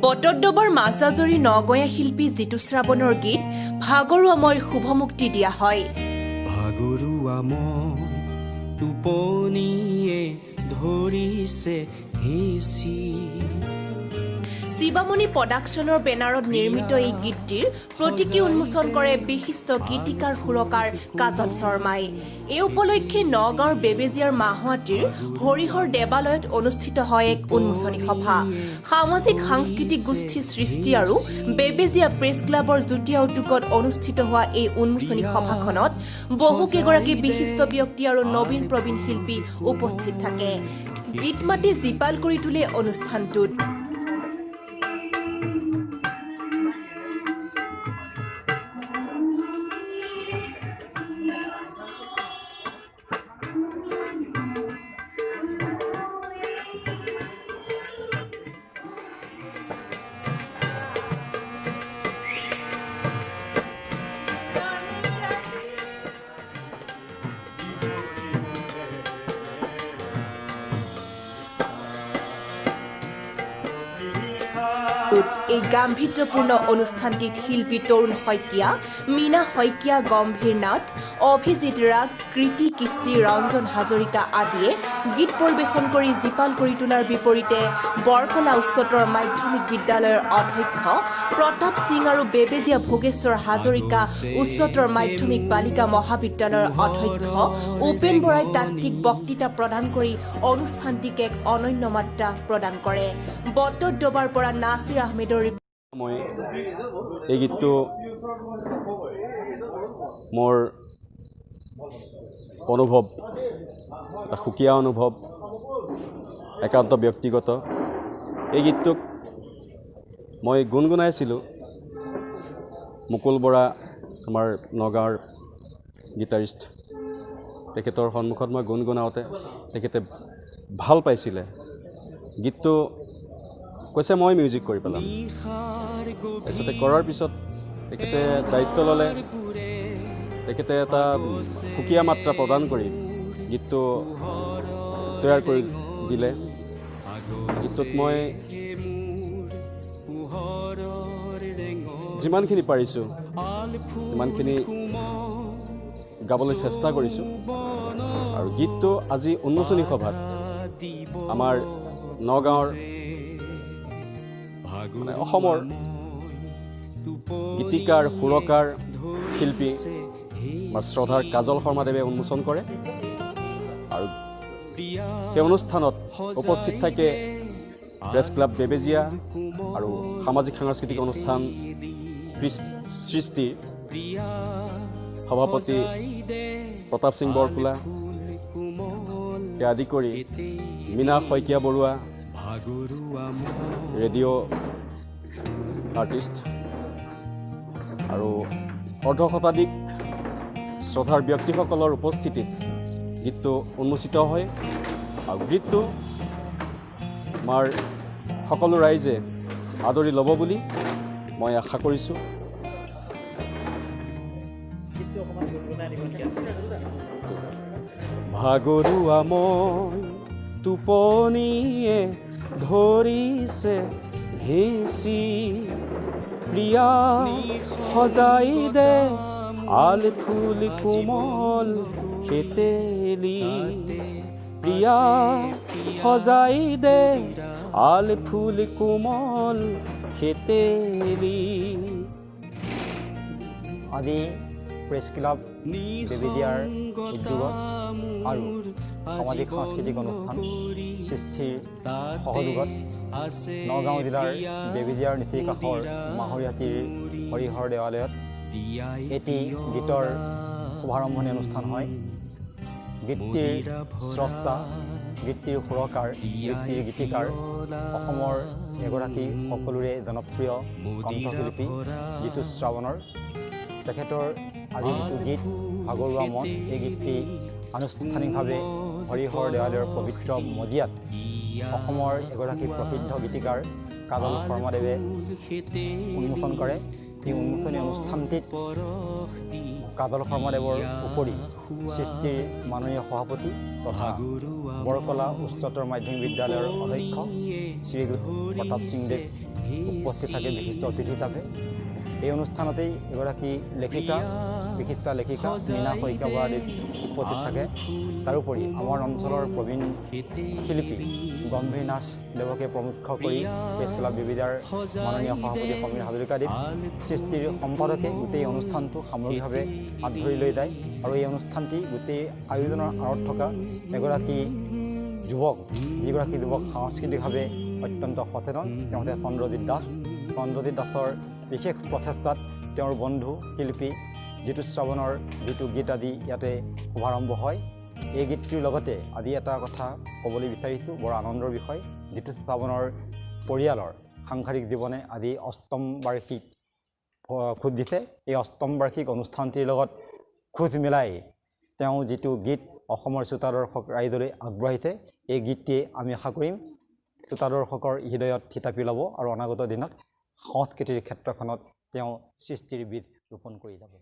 বটদ্ৰৱাৰ মাছাজৰী নগঞা শিল্পী জিতু শ্ৰাৱণৰ গীত ভাগৰুৱা মইৰ শুভমুক্তি দিয়া হয়। ভাগৰুৱা মই, টোপনিয়ে ধৰিছে হেঁচি। শিৱামণি প্ৰডাকশ্যনৰ বেনাৰত নিৰ্মিত এই গীতটিৰ প্ৰতীকী উন্মোচন কৰে বিশিষ্ট গীতিকাৰ সুৰকাৰ কাজল শৰ্মাই। এই উপলক্ষে নগাঁৱৰ বেবেজীয়াৰ মাহোৱাটিৰ হৰিহৰ দেৱালয়ত অনুষ্ঠিত হয় এক উন্মোচনী সভা। সামাজিক সাংস্কৃতিক গোষ্ঠী সৃষ্টি আৰু বেবেজীয়া প্ৰেছ ক্লাবৰ যুটীয়া উদ্যোগত অনুষ্ঠিত হোৱা এই উন্মোচনী সভাখনত বহুকেইগৰাকী বিশিষ্ট ব্যক্তি আৰু নবীন প্ৰবীণ শিল্পী উপস্থিত থাকে। গীত মাতি জীপাল কৰি তোলে অনুষ্ঠানটোত। এই গাম্ভীৰ্যপূৰ্ণ অনুষ্ঠানটিত শিল্পী তৰুণ শইকীয়া, মীনা শইকীয়া, গম্ভীৰ নাথ, অভিজিত ৰাগ, কৃতি কৃষ্টি, ৰঞ্জন হাজৰিকা আদিয়ে গীত পৰিৱেশন কৰি জীপাল কৰি তোলাৰ বিপৰীতে বৰকলা উচ্চতৰ মাধ্যমিক বিদ্যালয়ৰ অধ্যক্ষ প্ৰতাপ সিং আৰু বেবেজীয়া ভোগেশ্বৰ হাজৰিকা উচ্চতৰ মাধ্যমিক বালিকা মহাবিদ্যালয়ৰ অধ্যক্ষ উপেন বৰাই তাত্ত্বিক বক্তৃতা প্ৰদান কৰি অনুষ্ঠানটিক এক অনন্য মাত্ৰা প্ৰদান কৰে। বটদ্ৰৱাৰ পৰা নাছিৰ আহমেদৰ। মই এই গীতটো মোৰ অনুভৱ, এটা সুকীয়া অনুভৱ, একান্ত ব্যক্তিগত। এই গীতটোক মই গুণগুণাইছিলোঁ। মুকুল বৰা, আমাৰ নগাঁৱৰ গীটাৰিষ্ট, তেখেতৰ সন্মুখত মই গুণগুণাওঁতে তেখেতে ভাল পাইছিলে গীতটো। কৈছে মই মিউজিক কৰি পেলাম। তাৰপিছতে কৰাৰ পিছত তেখেতে দায়িত্ব ল'লে। তেখেতে এটা সুকীয়া মাত্ৰা প্ৰদান কৰি গীতটো তৈয়াৰ কৰি দিলে। গীতটোত মই যিমানখিনি পাৰিছোঁ সিমানখিনি গাবলৈ চেষ্টা কৰিছোঁ। আৰু গীতটো আজি উন্মোচনী সভাত আমাৰ নগাঁৱৰ, মানে অসমৰ গীতিকাৰ সুৰকাৰ শিল্পী আমাৰ শ্ৰদ্ধাৰ কাজল শৰ্মাদেৱে উন্মোচন কৰে। আৰু সেই অনুষ্ঠানত উপস্থিত থাকে প্ৰেছ ক্লাব বেবেজীয়া আৰু সামাজিক সাংস্কৃতিক অনুষ্ঠান সৃষ্টি সভাপতি প্ৰতাপ সিং বৰকোলা কে আদি কৰি মীনা শইকীয়া বৰুৱা, ৰেডিঅ' আৰ্টিষ্ট, আৰু অৰ্ধ শতাধিক শ্ৰদ্ধাৰ ব্যক্তিসকলৰ উপস্থিতিত গীতটো উন্মোচিত হয়। আৰু গীতটো আমাৰ সকলো ৰাইজে আদৰি ল'ব বুলি মই আশা কৰিছোঁ। ভাগৰুৱা মই, টোপনিয়ে ধৰিছে হেঁচি, প্ৰিয়া সজাই দে আল ফুল কোমল খেতেলি, প্ৰিয়া সজাই দে আল ফুল কোমল খেতেলি। আজি প্ৰেছ ক্লাব বেবেজীয়াৰ উদ্যোগত আৰু সামাজিক সাংস্কৃতিক অনুষ্ঠান সৃষ্টিৰ সহযোগত নগাঁও জিলাৰ বেবেজীয়াৰ নিচেই কাষৰ মাহৰীহাটীৰ হৰিহৰ দেৱালয়ত এটি গীতৰ শুভাৰম্ভণি অনুষ্ঠান হয়। গীতটিৰ স্ৰষ্টা, গীতটিৰ সুৰকাৰ, গীতটিৰ গীতিকাৰ অসমৰ এগৰাকী সকলোৰে জনপ্ৰিয় কণ্ঠশিল্পী জিতু শ্ৰাৱণৰ। তেখেতৰ আজি যিটো গীত ভাগৰুৱা মন, এই গীতটি আনুষ্ঠানিকভাৱে হৰিহৰ দেৱালয়ৰ পবিত্ৰ মজিয়াত অসমৰ এগৰাকী প্ৰসিদ্ধ গীতিকাৰ কাজল শৰ্মাদেৱে উন্মোচন কৰে। এই উন্মোচনী অনুষ্ঠানটিত কাজল শৰ্মাদেৱৰ উপৰি সৃষ্টিৰ মাননীয় সভাপতি তথা বৰকলা উচ্চতৰ মাধ্যমিক বিদ্যালয়ৰ অধ্যক্ষ শ্ৰীযুত প্ৰতাপ সিংদেৱ উপস্থিত থাকে বিশিষ্ট অতিথি হিচাপে। এই অনুষ্ঠানতেই এগৰাকী লেখিকা, বিশিষ্ট লেখিকা মীনা শইকীয়া বৰাদেৱ উপস্থিত থাকে। তাৰোপৰি আমাৰ অঞ্চলৰ প্ৰবীণ শিল্পী গম্ভীৰ নাথ দেৱকে প্ৰমুখ কৰি প্ৰেছ ক্লাব বেবেজীয়াৰ মাননীয় সভাপতি সমীৰ হাজৰিকাদেৱ, সৃষ্টিৰ সম্পাদকে গোটেই অনুষ্ঠানটো সামগ্ৰিকভাৱে আঁত ধৰি লৈ যায়। আৰু এই অনুষ্ঠানটি গোটেই আয়োজনৰ আঁৰত থকা এগৰাকী যুৱক, যিগৰাকী যুৱক সাংস্কৃতিকভাৱে অত্যন্ত সচেতন, তেওঁ হৈছে চন্দ্ৰজিৎ দাস। চন্দ্ৰজিৎ দাসৰ বিশেষ প্ৰচেষ্টাত তেওঁৰ বন্ধু শিল্পী জিতু শ্ৰাৱণৰ যিটো গীত আদি ইয়াতে শুভাৰম্ভ হয়। এই গীতটিৰ লগতে আজি এটা কথা ক'বলৈ বিচাৰিছোঁ, বৰ আনন্দৰ বিষয়, জিতু শ্ৰাৱণৰ পৰিয়ালৰ সাংসাৰিক জীৱনে আজি অষ্টম বাৰ্ষিক খোজ দিছে। এই অষ্টম বাৰ্ষিক অনুষ্ঠানটিৰ লগত খোজ মিলাই তেওঁ যিটো গীত অসমৰ শ্ৰোতা দৰ্শক ৰাইজলৈ আগবঢ়াইছে, এই গীতটিয়ে আমি আশা কৰিম শ্ৰোতা দৰ্শকৰ হৃদয়ত থিতাপি ল'ব আৰু অনাগত দিনত সংস্কৃতিৰ ক্ষেত্ৰখনত তেওঁ সৃষ্টিৰ বীজ ৰোপণ কৰি যাব।